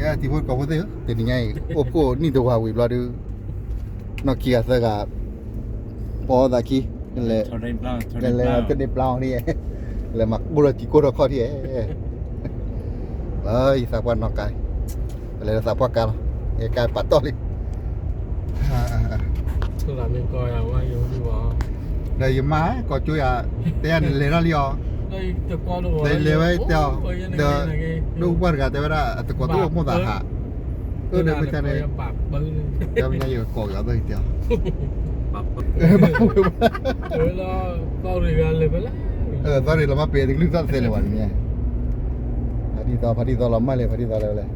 တံၤဖိကီၢ်ဖိသ့ၣ်ဧၢ, တနံၤညါအံၤ အိၣ်ဖှိၣ်နံၣ်တဝာ်ဝံၤဘျီဒုး နီၢ်ခံဂၤသၢဂၤ ပအီၣ်သးခံ လဲၤ လဲၤတန့ၢ်ပျါအီၤန့ၣ် လဲၤမၤကိၢ်ထီၣ်စံၤကိၢ်ထီၣ်ခီၣ်ထံၣ်, လၢယသးပှၢ်နီၢ်ကါ, ပလဲၤလၢသးပှၢ်ကါလီၤ, ယကါပာ်တီၢ်လံ ဒီးယမါကီၢ်ကၠိယၤ တဲယၤနလဲၤထီၣ်လံအီၤ, ဒီးလဲၤဝဲတဲအီၤ, ဒီး ဒိၣ်ပှၢ်တဂၤတဲဝဲဒၣ် အတကိးတအိၣ်မိၣ်သးဟး, အၢ ဒီးမ့ၢ်တၢ်န့ၣ်, ဒီးမ့ၢ်ညါယကကိးက့ၤအီၤသၢဂၤတဲအီၤ, သီရ့ၤလီၤမၢ်ပ့ၤတကလုၢ်သီၣ်တသဲလဲၣ်ဘၣ်န့ၣ်, ဖါတံၢ်သီ ဖါတံၢ်သီလီၤမၢ်လဲၣ် ဖါတံၢ်သီလဲၣ်လဲၣ်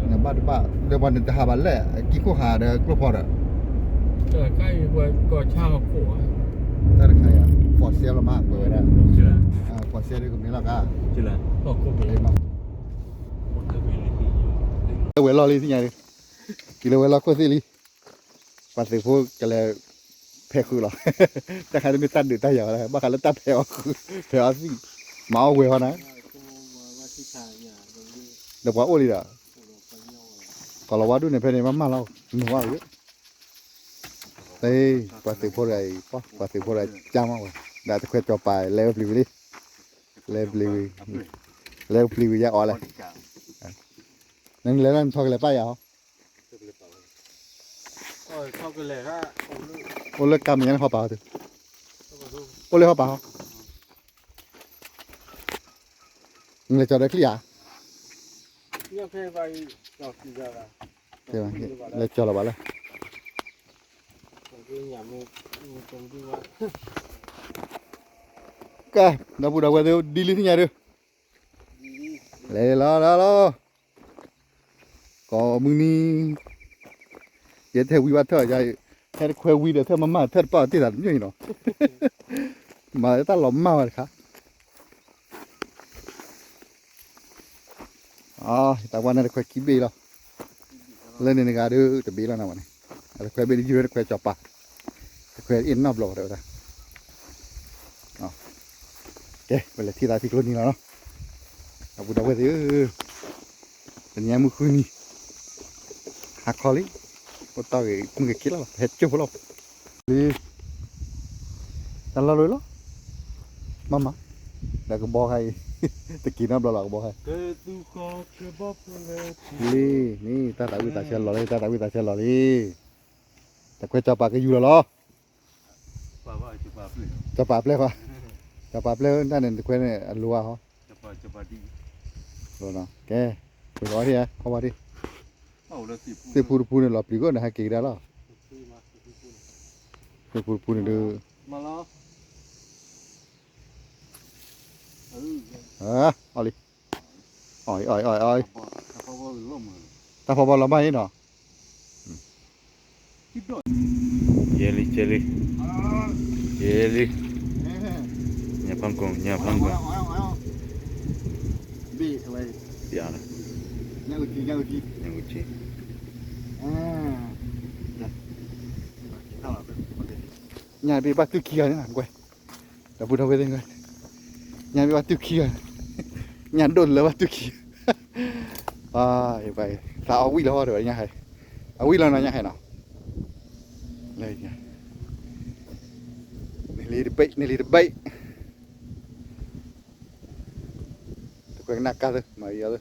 နဘၣ်တဘၣ် ဒီးပှၤနတဟးဘၣ်လဲၣ် အကံၢ်ခိၣ်ဟးဒီးကျိဖီဒီး, တၢ်တခါအံၤ for sale လီၤမး ကွဲးဝဲဒၣ်, for sale ဒ်ကမ့ၢ်လီၤကါ, ဝဲလီၢ်လံသ့ၣ်ညါ, က့ၤလၢဝဲလီၢ်ခိၣ်သ့ၣ်လံ, ပှၤသုးဖိကလဲၤဖဲးဃုာ်လီၤ, တၢ်ခါတမ့ၢ်တၢ်ဒုးတၢ်ယၤဝဲဒၣ် ဘၣ်ဃးလၢတၢ်ဖဲးအီၤဃုာ် ဖဲးအီၤသံၣ်, မၤအီၣ်ဝဲၤဟီနၤ, ဒီးပှၤအိၣ်လံဒီး, ကီၢ်လီၤဝါဒူၣ်န့ၣ် ဖဲန့ၣ်မးမၢ်လီၤ, မုၢ်ဝါဝံၤ, ပှၤသုးဖိတဂၤအံၤ ပှၤသုးဖိတဂၤကၢ်မးဝဲ, ဒီးတခွဲကၠီၤပၤလဲၤဝဲပျံၤဝံၤလံ, လဲၤဝဲပျံၤဝံၤ, လဲၤဝဲပျံၤဝံၤယဲအီၤလဲၣ်, နလဲၤလၢနထီၣ်ကလဲၤပၢ်ယၤဟီ, အိၣ်လၢကါမ့ၢ်ညါန့ၣ်ဟီပာ်ဟီ, အိၣ်လၢဟီပာ်ဟီ, နလဲၤကၠီၤဒီးချံၣ်ဧါ, လဲၤကၠီၤလီၤဘၣ်လၢ ကဲ ဒီပုၢ်ဒီဝဲၢ်သ့ၣ် ဒ်လံသ့ၣ်ညါဒုး, လဲၤလီၤလီၤလီၤ, ကိးမုၢ်နံၤ, ယဲထဲဝံဘၣ်ထၢၣ်ယါ, ဟဲတခွဲဝံဒီးထၢၣ်မၤမၢ်ထၢၣ်တပာ်အီၤတ့ၢ်သးတမံၤအံၤနီၤ, မၤတၢ်လီၤမၢ်ဝဲတခါ အတၢ်ကွၢ်န့ၣ်တခွဲခံဘ့ၣ်လီၤ, လၢန့ၣ်တဂၤဒုးတဘ့ၣ်လီၤနၤဝဲန့ၣ်, အတခွဲဘ့ၣ်တယုၢ်တခွဲကၠီၤပၤ, တခွဲအ့ၣ်နီတဘျီဝဲဒၣ်, ကဲ ပလဲၤထံၣ်သးထံကျိနံၤလီၤနီၤ, ဒီပုၢ်ဒီဝဲၢ်သ့ၣ်ဧၢ, တနံၤညါမုၢ်ဃုနံၤ, ဟါခီလံ, အိၣ်တီၢ်ဂ့ၤမုၢ်ဂ့ၤက့ၤလီၤ ပဟဲကၠိဖိလီၤ, လံ တၢ်လီၢ်လၢလီၤ, မၤမၤ, ဒီးကဘီခါအံၤ, တက့ၤနီတဘျီလီၤကဘီခါ, လံ, န့ၣ် တၢ်သးဝံၣ်သးဆၢလီၤလံ တၢ်သးဝံၣ်သးဆၢလီၤလံ, တခွဲကၠီၤပၤကယူၢ်လီၤလီၤ, ကၠီၤပၤပျဲၢ်ခွါ, ကၠီၤပၤပျဲၢ်တၢ်န့ၣ်တခွဲန့ၣ် အလိၤဘၣ်ဟီ, ကဲ, ပှၤအီထံၣ်ဧါ ခီပှၤထံၣ်, သ့ၣ်ဖူတဖူန့ၣ်လီၤပျံၤကအိၣ်န့ၣ် ဟဲက့ၤကဒါလီၤ, သ့ၣ်ဖူတဖူန့ၣ်ဒုး, အီၣ်လံ, အီၣ်အီၣ်အီၣ်အီၣ်, တၢ်ဖီဘီလီၤမၢ်အံၤနီၤ, ယဲလံ ယဲလံ, ယဲလံ, ညါဖးကီ, ညါဖးကီ, ဘ့ၣ်ဝဲ, ဘ့ၣ်အါလီၤ, ညါအုၣ်ကံ, ညါအုၣ်ကံ, ညါအုၣ်ကံ, ညါဘ့ၣ်ဘၣ်တုၢ်ခံဂၤန့ၣ်, ဒီပုၢ်ဒီဝဲၢ်သ့ၣ်, ညါဘ့ၣ်ဘၣ်တုၢ်ခံဂၤ, ညါဒိၣ်လၢဘၣ်တုၢ်ခံ, သးအီၣ်ဝံၣ်လီၤတဲဝဲညါဟဲ, အဝံၣ်လီၤနီၤညါဟဲနီၤ, န့ၣ်လံတဘ့ၣ် န့ၣ်လံတဘ့ၣ်, တခွဲကနၣ်ကါသၢ မၤအံၤအီၤသၢ,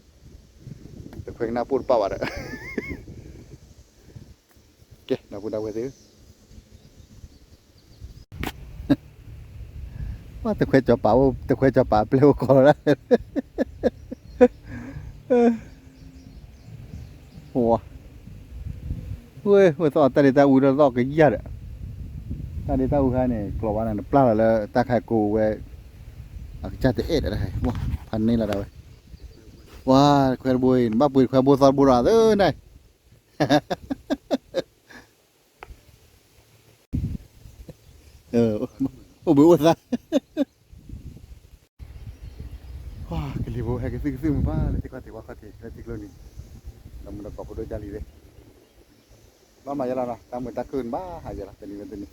တခွဲကနၣ်ပိၢ်တပာ်ဘၣ်ဒီး, ကဲ ဒီပုၢ်ဒီဝဲၢ်သ့ၣ်ဧၢ, ပှၤတခွဲကၠီၤပၤအိၣ် တခွဲကၠီၤပၤအပျဲၢ်အိၣ်ကီးလီၤဒၣ်, ဝဲ ဝဲသီၣ်တၢ်ဒ့တၢ်အူဒီးသီၣ်ကယၢ်ဒီး, တၢ်ဒ့တၢ်အူခါန့ၣ် ကျီးဝါန့ၣ် နပျၢ်လီၤလၢတၢ်ခါကိးဝဲ, အကစၢ်တအဲၣ်ဒီးတၢ်ခါ, ဖးန့ၢ်လီၤဒၣ်ဝဲ, ပှၤတခွဲတဘိအံၤ နဘၣ်ပှ့ၤတခွဲဘိသီတဘိဒီးသၢန့ၣ် အိၣ်ဘှံးအိၣ်သါ, ကလံၤဖိဟဲကသုၣ်ကသုၣ်မုာ်ဘၣ်လၢသ့ၣ်ခီၣ်ထံးဝၣ်ခီၣ်ထံး လၢထံကျိနံၤ, ဒီးမုၢ်ဒီးကိးဖိဒိၣ်ကၢ်လံၤသ့ၣ်, ဘၣ်မၤယဲလီၤနီၤ တၢ်မုာ်တၢ်ခုၣ်န့ၣ်ဘၣ်ဟးယဲလီၤ တနံၤဝဲတနံၤ,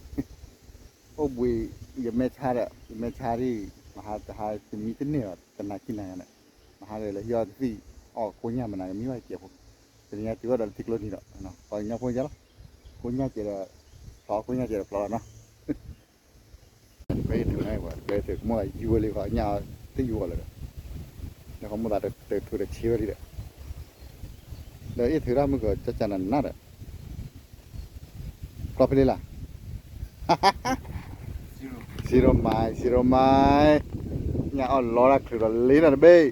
အိၣ်ဘှံး ယမဲဆါဒီး ယမဲဆါဒ် မဟါတဟါတမံတန့ၢ်ဘၣ် တနၤခံနၤညါန့ၣ်, မဟါဒီးလၢဟံၣ်အီၣ်တသံၣ် အီၣ်ကိညၢ်မနၤကမံဘၣ်ကဲးဖိ, တနံၤညါတုၤအီၣ်ဒီးလၢထံကျိနံၤဒီး ပှၤကညီဖိယါလီၤ, ကိညၢ်ကဲးဒီး ဖျီကိညၢ်ကဲးဒီးဖျီလီၤနီၤ. တခွဲအ့ၣ်ထုးန့ၣ် တခွဲအ့ၣ်ထုး ကမိၣ်သးယူၤဝဲလံ ပှၤကညီသ့ၣ်ယူၤအီၤလၢၤဒီး, လၢကမိၣ်သးတထုးတဆ့ဝဲလံဒီး, ဒီးအ့ၣ်ထုးတၢ်မုၢ်ကီး ကၠၢ်ကၠၢ်နးနးဒီး ကျီဖဲလ့လၢ်, zero mile, zero mile, ညၣ်အီၣ်လီတၢ်ချုးဒီးလ့တၢ်တဘ့ၣ်,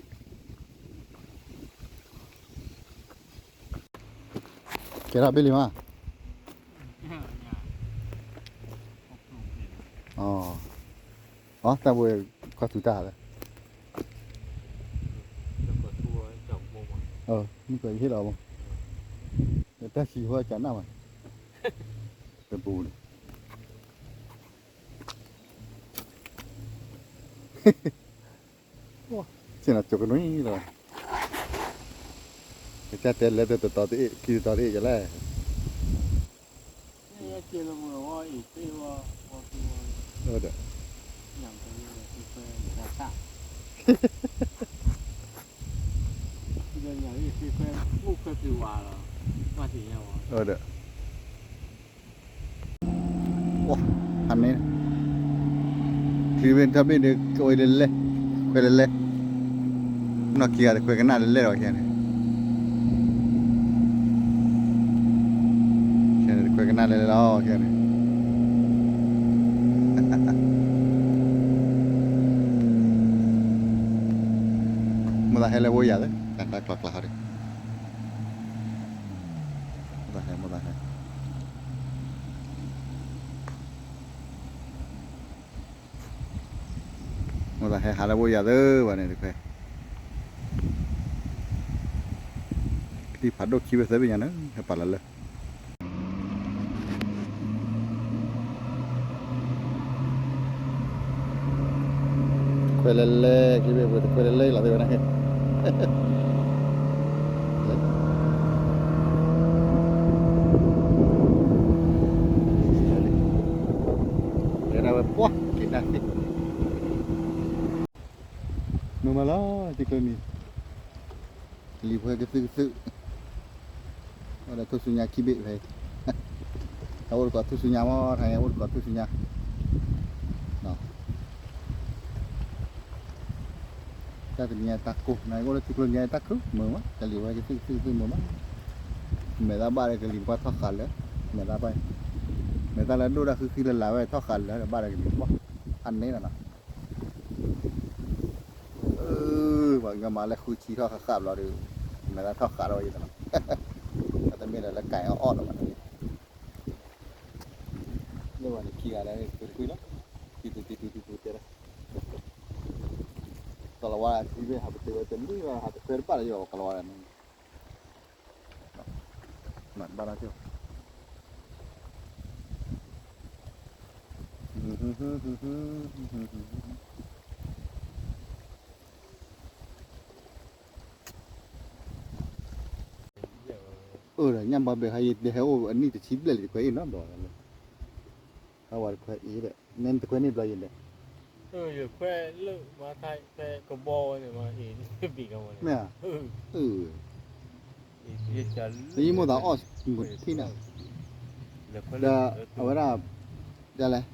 ကဲထီၣ်ဘ့ၣ်လံမး, အီ တၢ်ဘိကွၢ်ထူတၢ်လၢ မုၢ်ကီးယဟ့ၣ်လီၤမး, တၢ်ဆံးဟိကနၣ်မး, တပူၤန့ၣ် ဆ့ၣ်နီၤကၠိကနွံလီၤ, ကစၢ်တဲလဲၤတတီၤတအ့ၣ် ခံတတီၤတအ့ၣ်ယလဲၣ် ဒီး ဒီး ဟါန့ၣ် ချံဘ့ၣ်ထီၣ်ဘ့ၣ်ဒီး ကဝဲလဲၤလဲၤ ခွဲးလဲၤလဲၤ, နီၢ်ခံဂၤတခွဲးကနၣ်လဲၤလဲၤလီၤ ခဲန့ၣ်, တခွဲးကနၣ်လဲၤလဲၤလီၤ ခဲန့ၣ်, မိၢ်သးဟဲလၢဝိယၤသ့ တၢ်ကျီကျါဟီဒီး မိၢ်သးဟဲ မိၢ်သးဟဲ မိၢ်သးဟဲဟးလၢဝိယၤသ့ဘၣ်န့ၣ်တခွဲး, ချံဖးဒိၣ်ခံဘ့ၣ်သၢဘ့ၣ်ညါန့ၣ် ဟဲပာ်လီၤလၢ ခွဲးလဲၤလဲၤ ချံဘ့ၣ်ပှ့ၤတခွဲးလဲၤလဲၤလီၤသ့ဝဲဒၣ်, လဲၤဒၣ်ဝဲပှၢ်က့ၤတၢ်သ့, မုာ်မးလီၤ ထံကျိနံၤ, လံၤဖဲကသုၣ်ကသုၣ်, အိၣ်ဒီးထူၣ်စုညါခံဘ့ၣ်ဖဲ, တၢ်အိၣ်တကိးထူၣ်စုညါမး ထါန့ၣ်အိၣ်တကိးထူၣ်စုညါ, တၢ်တနံၤညါတၢ်ကိၢ် နအိၣ်လၢထံကျိနံၤညါတၢ်ခုၣ်မုာ်မး ကလံၤဝဲကသုၣ်ကသုၣ်ကသုၣ်မုာ်မး, မဲာ်သၣ်ဘၣ်ဒီးကလံၤတပှၢ်ထီၣ်ဃးလၢ, မဲာ်သၣ်ဘၣ်, မဲာ်သၣ်လၢဒိၣ်တၢ်ဃံဃံလၢလၢ်ဝဲထီၣ်ဃးလၢဒီးဘၣ်ဒီးကလံၤတပှၢ်, အန့ၣ်လီၤနီၤ ပှၤကညီမၤလၢဃုဆံထီၣ်ဃၣ်ဃၣ်ဘျီဒီး, မဲာ်သၣ်ထီၣ်ဃးထီၣ်ဝဲယတနီၤ, တမ့ၢ်လၢလၢကၢၤအီၣ်အီၣ်လီၤဘၣ်, လၢဝဲန့ၣ်ခံဂၤဒၣ်န့ၣ် တကွံလီၤ, တံတူတံတူတံတူတဲလီၤ, ကလီၤဝါထံဘ့ၣ်ဟးပတုာ်ဝဲတလံၢ်ဘၣ် ဟးတခွဲတဘၣ်လၢယဘၣ်ကလီၤဝါန့ၣ်, မၤတဘၣ်လၢၤ, အၢ ဒီးညၣ်ဘီဘဲခါယတဲဟဲအိၣ်အနံၣ်တဆံဘျဲၣ်လံတခွဲအ့ၣ်နီၤဘီ, ဟဲဝဲတခွဲအ့ၣ်ဒီး နဲတခွဲန့ၣ်ဘျီယဲၢ်ဒီး, ယခွဲလၢမၤသးဖဲကဘီဝဲန့ၣ်မ့ၢ်ဧါ, ယမိၢ်သးအီၣ်မုာ်ထံၣ်နၤ, ဒီးအဝဲဒၣ် ဒ်လဲၣ်,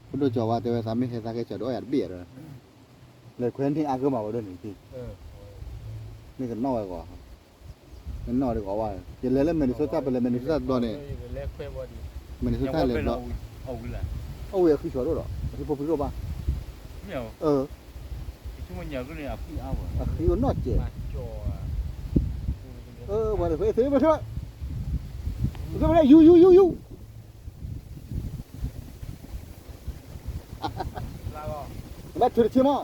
ပဒိၣ်ကၠီၤဝါတဲဝဲ သးမ့ၢ်ဟဲသးကဲကၠီၤဒိၣ်အယၤတဘ့ၣ်ဒီး, လဲၤခွဲန့ၢ်အါကမၣ်ဝဲဒၣ်န့ၣ်, မ့ၢ်ကနီၣ်ဝဲဂီၤ, မ့ၢ်နီၣ်ဒီးဂီၤဝဲ, ယလဲၤလၢ Minnesota ပလဲၤ Minnesota တဘျီန့ၣ်, Minnesota လဲၤဘျီ, အဝဲအဃံဆီဒိၣ်ဒီး အဟံၣ်ဖိဖုဒိၣ်ဘၣ်, အဃံအနီၢ်ကဲး, ပှၤတခွဲသ့ဘၣ်ဆၢ, ပှၤတခွဲယူၤယူၤယူၤယူၤ ဘၣ်ထုးတဆ့မး,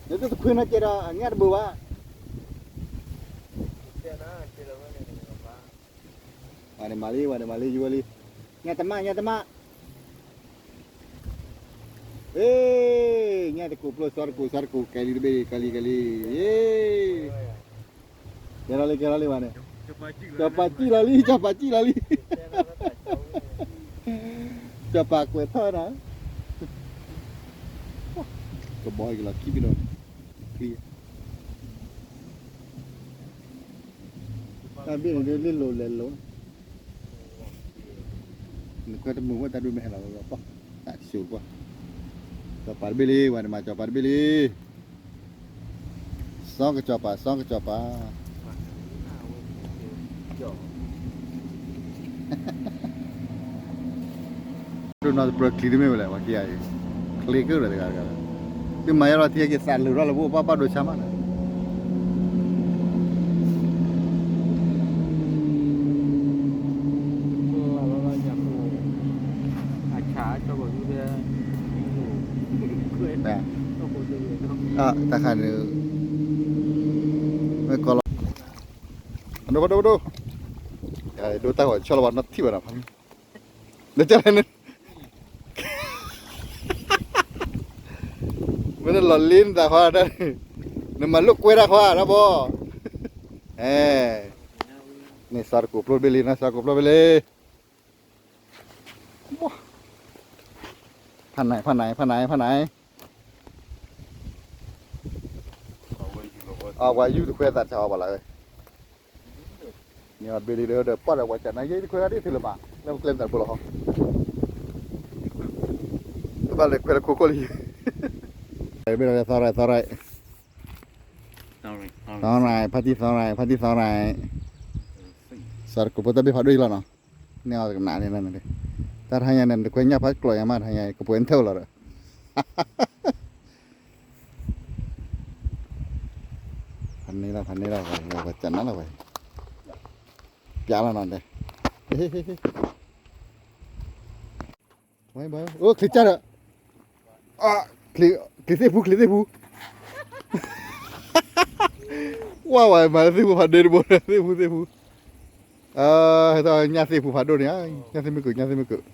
နတခွဲနီၢ်ကဲးဒီး အညၣ်တဘၣ်ဘၣ်, ဝဲန့ၣ်မၤလံ ဝဲန့ၣ်မၤလံ ယူၤဝဲလံ, ညၣ်တမၣ် ညၣ်တမၣ်, ညၣ်တကူးပျိစီတကူးစီတကူး ကဲလံတဘ့ၣ် ကဲလံ ကဲလံ, ကဲလီၤလံ ကဲလီၤလံ ဝဲန့ၣ်, ကၠီၤပၤစံၣ်လီၤလံ ကၠီၤပၤစံၣ်လီၤလံ, ကၠီၤပၤကွဲးထီၣ်နၤ, ကၠီၤပၤကွဲးထီၣ်နၤ, ကဘီကလီၤခံဘ့ၣ်ဒီး ချံ တၢ်ဘ့ၣ်န့ၣ်လ့လိၤလဲၤလိၤ နခွဲးတမုာ်ဝဲတၢ်ဒိၣ်မ့ၢ်ဟဲလီၤဝဲပီၢ် တၢ်ဆိပှၢ် ကၠီၤပၤတဘ့ၣ်လံ ဝဲန့ၣ်မၤကၠီၤပၤတဘ့ၣ်လံ စီကၠီၤပၤ စီကၠီၤပၤ ဒိၣ်နီၢ်တပြၢချံတမ့ၢ်ဝဲလဲၣ် ဝဲက့ၤအံၤ ချ့ကၢၢ်လၢတဂၤတဂၤ သုမၤယါလီၤထံက့ၤသးလုာ်ထီၣ်လၢပအိၣ်ဘၣ်ဘၣ်ဒိဆါမးန့ၣ် တၢ်ခါန့ၣ် မ့ၢ်ကီလီၤ ဒိၣ်ဒိၣ်ဒိၣ် ဒိၣ်တၢ်ဂီၤဆီလီၤဘၣ်နီၢ်ထံၣ်ဘၣ်နီၤ လၢကလဲၣ်န့ၣ် မ့ၢ်နလီၤလ့နသးခွါတၢ်န့ၣ် နမၤလိာ်ကွဲတၢ်ခွါတၢ်ဘီ အဲ န့ၣ်စီၤတကိးဖျိတဘ့ၣ်လံနီၤ စီၤတကိးဖျိတဘ့ၣ်လံ ဖးနံၤ ဖးနံၤ ဖးနံၤ ဖးနံၤ အဝဲယူၢ်တခွဲသးဆါအီၤဘၣ်လၢ န့ၣ်ဘ့ၣ်လံဒီး ပှၢ်ဒီးပှၤကနါယဲတခွဲဒၣ်ဒ်ထုးလၢမး လၢပကျဲမတၤတဘိလီၤဟီ တဘၣ်လဲၤခွဲးလၢခိခိၣ်လံ ဘ့ၣ်ဒီးသီရၢၣ် သီရၢၣ် သီရၢၣ် ဖါတံၢ်သီရၢၣ် ဖါတံၢ်သီရၢၣ် စီၤတကိးဖျိတၢ်ဘ့ၣ်ဖးဒိၣ်အံၤလီၤနီၤ န့ၢ်အီၤတကနၣ်န့ၣ် တၢ်တဟါညါန့ၣ် တခွဲညၣ်ဖးကျိးညါမး တဟါညါ ကပှဲၤနထၢၣ်လီၤဒီး ဖးန့ၢ်လီၤ ဖးန့ၢ်လီၤ ပှၤကနါလီၤဝဲ ပျးလီၤနီၤ အိၣ်ချ့ကၢ်ဒီး ချ့သ့ၣ်ဖူ ချ့သ့ၣ်ဖူ ဝါဝါမၤသ့ၣ်ဖူဖးဒိၣ်တဘိ သ့ၣ်ဖူသ့ၣ်ဖူ ဟဲတၢ်ညၣ်သ့ၣ်ဖူဖးဒိၣ်န့ၣ် ညၣ်သ့ၣ်မ့ၢ်ကုာ် ညၣ်သ့ၣ်မ့ၢ်ကုာ်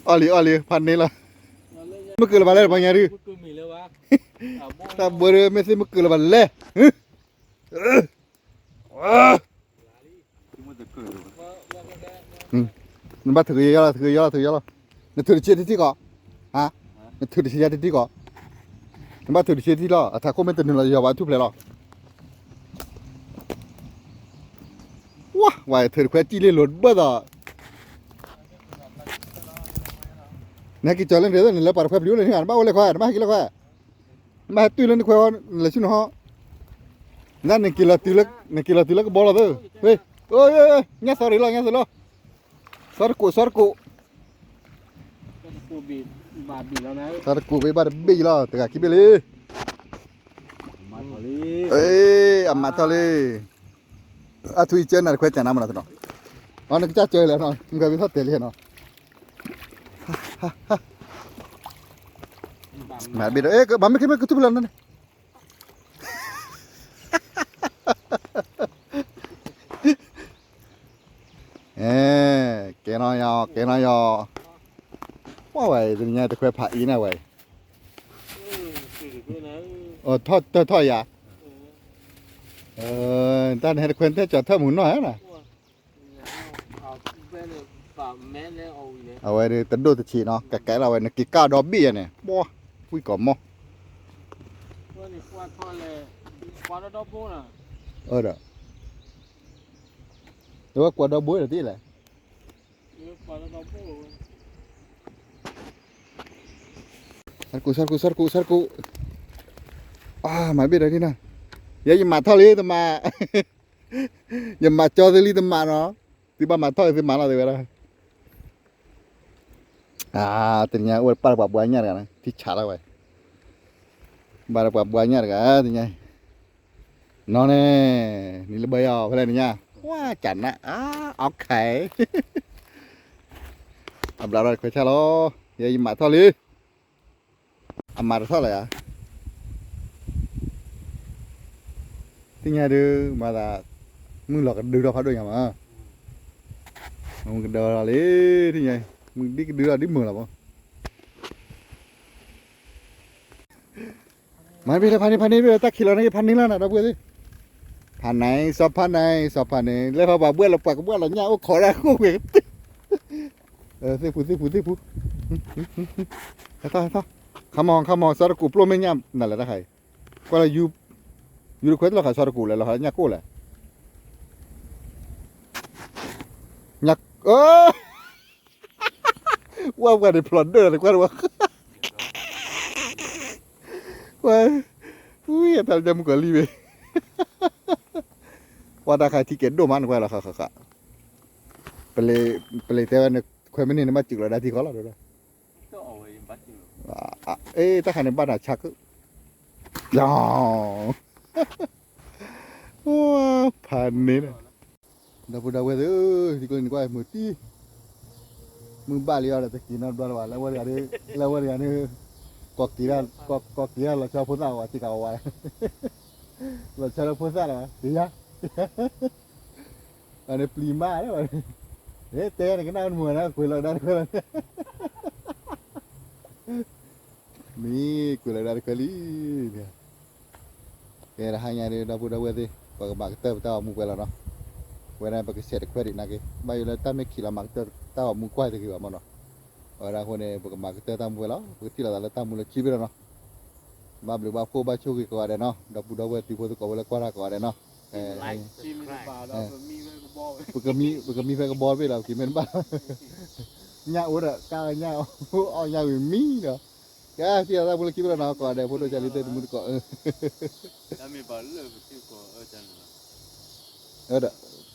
အီၣ်လံ အီၣ်လံ ဖးန့ၢ်လီၤ မ့ၢ်ကုာ်လၢၤဘၣ်လဲၣ် တပှၤညါဒု တၢ်ဘှီဒီး မ့ၢ်သ့ၣ်မ့ၢ်ကုာ်လၢၤဘၣ်လဲၣ် နဘၣ်ထုးကယီလီၤ ထုးကယီလီၤ ထုးကယီလီၤ နထုးတဆံတထံၣ်ကီး နထုးတဆံယါတထံၣ်ကီး နဘၣ်ထုးတဆံတထံၣ်လီၤ အထးခိၣ်မ့ၢ်တနုာ်လီၤ ယီၤဘၣ်ထူၣ်ဖျဲးလီၤ ဝါ ဝါ ထုးတခွဲစံၣ်လ့လိၤတဘၣ်ဒီး နဟဲက့ၤကၠီၤလၢနဒဲး နလၢပှၤတခွဲပျံၤအိၣ်လၢနဂၤ နဘၣ်အိၣ်လၢခွဲ နဘၣ်ဟဲက့ၤလၢခွဲ နဘၣ်ဟဲတုၤလၢနခွဲ နလဲၤဆူနဟီ နက့ၤလီၤတုၤလၢကဘီလီၤသၢ ဝ့ၢ် ညၣ်သီရံၤလီၤ ညၣ်သီလီၤ စီတကိး စီတကိး စီတကိးဘ့ၣ်ဘၣ်တဘ့ၣ်လီၤ တဂၤခံဘ့ၣ်လံ အမၤထီၣ်လံ အထွံၣ်အံၤကၢနၤ တခွဲကၢနၤမနီၤတနီၤ အနကစၢ်ကၢလဲၣ်နီၤ မုၢ်ဂၤဘ့ၣ်ထီၣ်တဲာ်လံနီၤ မၤဘ့ၣ်ဒီး ဘၣ်မ့ၢ်ခဲမ့ၢ်ကထူၣ်ဖျဲးလီၤန့ၣ် အဲ ကဲနီၤယီၤ ကဲနီၤယီၤ ပှၢ်ဝဲ တနံၤညါတခွဲဖးအံၤန့ၣ်ဝဲ ထီၣ်တထီၣ်ယၤ တၢ်နဟဲတခွဲတဲကၠီၤထၢၣ်မုၢ်နီၢ်ဧါ အဝဲဒၣ်တဒိၣ်တဆံးနီၤ ကကဲလီၤဝဲ နက့ၤကၢ်ဒီဘ့ၣ်ယၤန့ၣ် ပှၢ် ဝံၣ်ကီးမီၢ် ဒီး တဝဲကွၢ်ဒီဘိဒီးတ့ၢ်လဲၣ် ဆၢတကူ ဆၢတကူ ဆၢတကူ ဆၢတကူ အါ မၤဘ့ၣ်ဒီးန့ၣ်နီၤ ယဲယမၤထီၣ်လံတမၤ ယမၤကၠီသုလံတမၤနီၤ သုဘၣ်မၤထီၣ်သုမၤလီၤသုဝဲဒၣ် အါ တနံၤညါအိၣ်ပၢ်ဒီးပှၤဘှါညၣ်တဂၤန့ၣ် ထံဆးလီၤဝဲ ဘၣ်ဒီးပှၤဘှါညၣ်တဂၤ တနံၤညါ နီၢ်န့ၣ် နံၤလၢဘၢယၤအီၤဖဲလဲၣ်နံၤညါ ဝါ ကနၣ် အါ အီၣ်ခဲ အဘျးဒီးခွဲးဆၣ်လီၤ ယဲယမၤထီၣ်လံ အမၤတထီၣ်လၢၤယၤ သ့ၣ်ညါဒုး မၤသး မုၢ်လီၤကဒုထီၣ်ဖးဒိၣ်ညါမး မုၢ်ကဒုထီၣ်လံ သ့ၣ်ညါ မုၢ်ဒံကဒုထီၣ်ဒ်မုၢ်လီၤမး မၤဘ့ၣ်လၢဖးန့ၢ်ဖးန့ၢ်ဘ့ၣ်လၢတၢ်ခံးလီၤန့ၣ် ဖးန့ၢ်လီၤနၤ ဒီပုၢ်ဝဲၢ်သ့ၣ် ဖးန့ၢ် စီၤဖးန့ၢ် စီၤဖးန့ၢ် လဲၤဖးပှၤဘှဲလီၤပှၤကဘှဲလီၤညၣ်အိၣ်ခိးဒၣ်ဃိၣ်ကွံာ် သ့ၣ်ဖူ သ့ၣ်ဖူ သ့ၣ်ဖူ ဟဲထီၣ် ဟဲထီၣ်, ခါမီၤ ခါမီၤ စီၤတကူၣ်ပျိၢ်မ့ၢ်ညၣ်နၤလဲၣ်တၢ်ခါအံၤ, ကွၢ်လၢ ယူၤတခွဲးတလီၤဃာ်စီၤတကူၣ်လဲၣ် လီၤဃာ်ညၣ်ကိၢ်လဲၣ်, ညၣ်, ဝဲပှၤန့ၣ်ဖျိးဒၢၣ်လီၤ တကွၢ်တဝဲ, ကွၢ်, ဝံၤအတၢ်လၢညၣ်မုၣ်ကီၤလံၢ်ဝဲ, ပှၤတၢ်ခါထံကဲၤဒိၣ်မး နကွၢ်လီၤဃာ်ဃာ်ဃာ်, ပလ့ၤတဲဝဲန့ၣ် ခွဲးမံးနံးန့ၣ် ဘၣ်စူးလီၤဒၣ်ထံဃီလီၤ, အ့ တၢ်ခါန့ၣ်ဘၣ်နၤဆါခု, ယၤ, ဖးန့ၣ်လီၤ, ဒီပုၢ်ဒီဝဲၢ်သ့ၣ်ဧၢ, ထံကျိနံၤကွၢ်မုၢ်တံၢ်, မုၢ်ဘၣ်လံအီၤဒီးတက့ၤနီတဘျီလၢၤဘၣ်, လၢဝဲတဂၤ, လၢဝဲတဂၤန့ၣ်, ကီၢ်က့ၤ, ကီၢ်က့ၤလီၤဆီဖိသၣ်ဝဲ စ့ၢ်ကီးဝဲ, လီၤဆီလၢဖိသၣ်လီၤ, က့ၤယၤ အန့ၣ်ပျံၤမးလၢၤဘၣ်, တဲန့ၣ်ကနၣ်မုာ်ဝဲဒၣ် ကွံာ်လီၤကဒါတခွဲးလီၤ, မ့ၢ်ကွံာ်လီၤကဒါတခွဲးလံ, ကဲ တဟါညါဒီး ဒီပုၢ်ဒီဝဲၢ်သ့ၣ် ပကမၤကတၢၢ်ပတၢ်ဂီၤမူပှဲၤလီၤနီၤ, ဝဲဒၣ်ပကဆဲးတခွဲးဒံးနာ်က့ ဘၣ်ယိၣ်လၢတၢ်မ့ၢ်ခံးလီၤ မၤကတၢၢ်တၢ်ဂီၤမူကွၢ်တဂ့ၤဘၣ်မနီၤ, အဝဲဒၣ်အဃိန့ၣ် ပကမၤကတၢၢ်တၢ်မူဝဲလီၤ, ပကထံၣ်လိာ်သးလၢတၢ်မူလၢခံဘ့ၣ်လီၤနီၤ, ဘၣ်ဘျုးဘၣ်ဖှိၣ်ဘၣ်ဆိၣ်ဂ့ၤကိးဂၤဒဲးနီၤ, ဒီပုၢ်ဒီဝဲၢ်တံၤဖိသကိးဖိလၢကွၢ်တၢ်ကိးဂၤဒဲးနီၤ, ပကမံဖဲကဘီတဘ့ၣ်လီၤ, ကမံဖဲကဘီတဘ့ၣ်လီၤ, ကမံဖဲကဘီတဘ့ၣ်လီၤ, အီၣ်ညၣ်ဝံၤမံဒီး, ကဲ ထံၣ်လိာ်သးမူလၢခံဘ့ၣ်လီၤနီၤ, ကိးဂၤဒဲး ဖိဒိၣ်ကၢ်လံသ့ၣ်တမူတကိး, ဒီး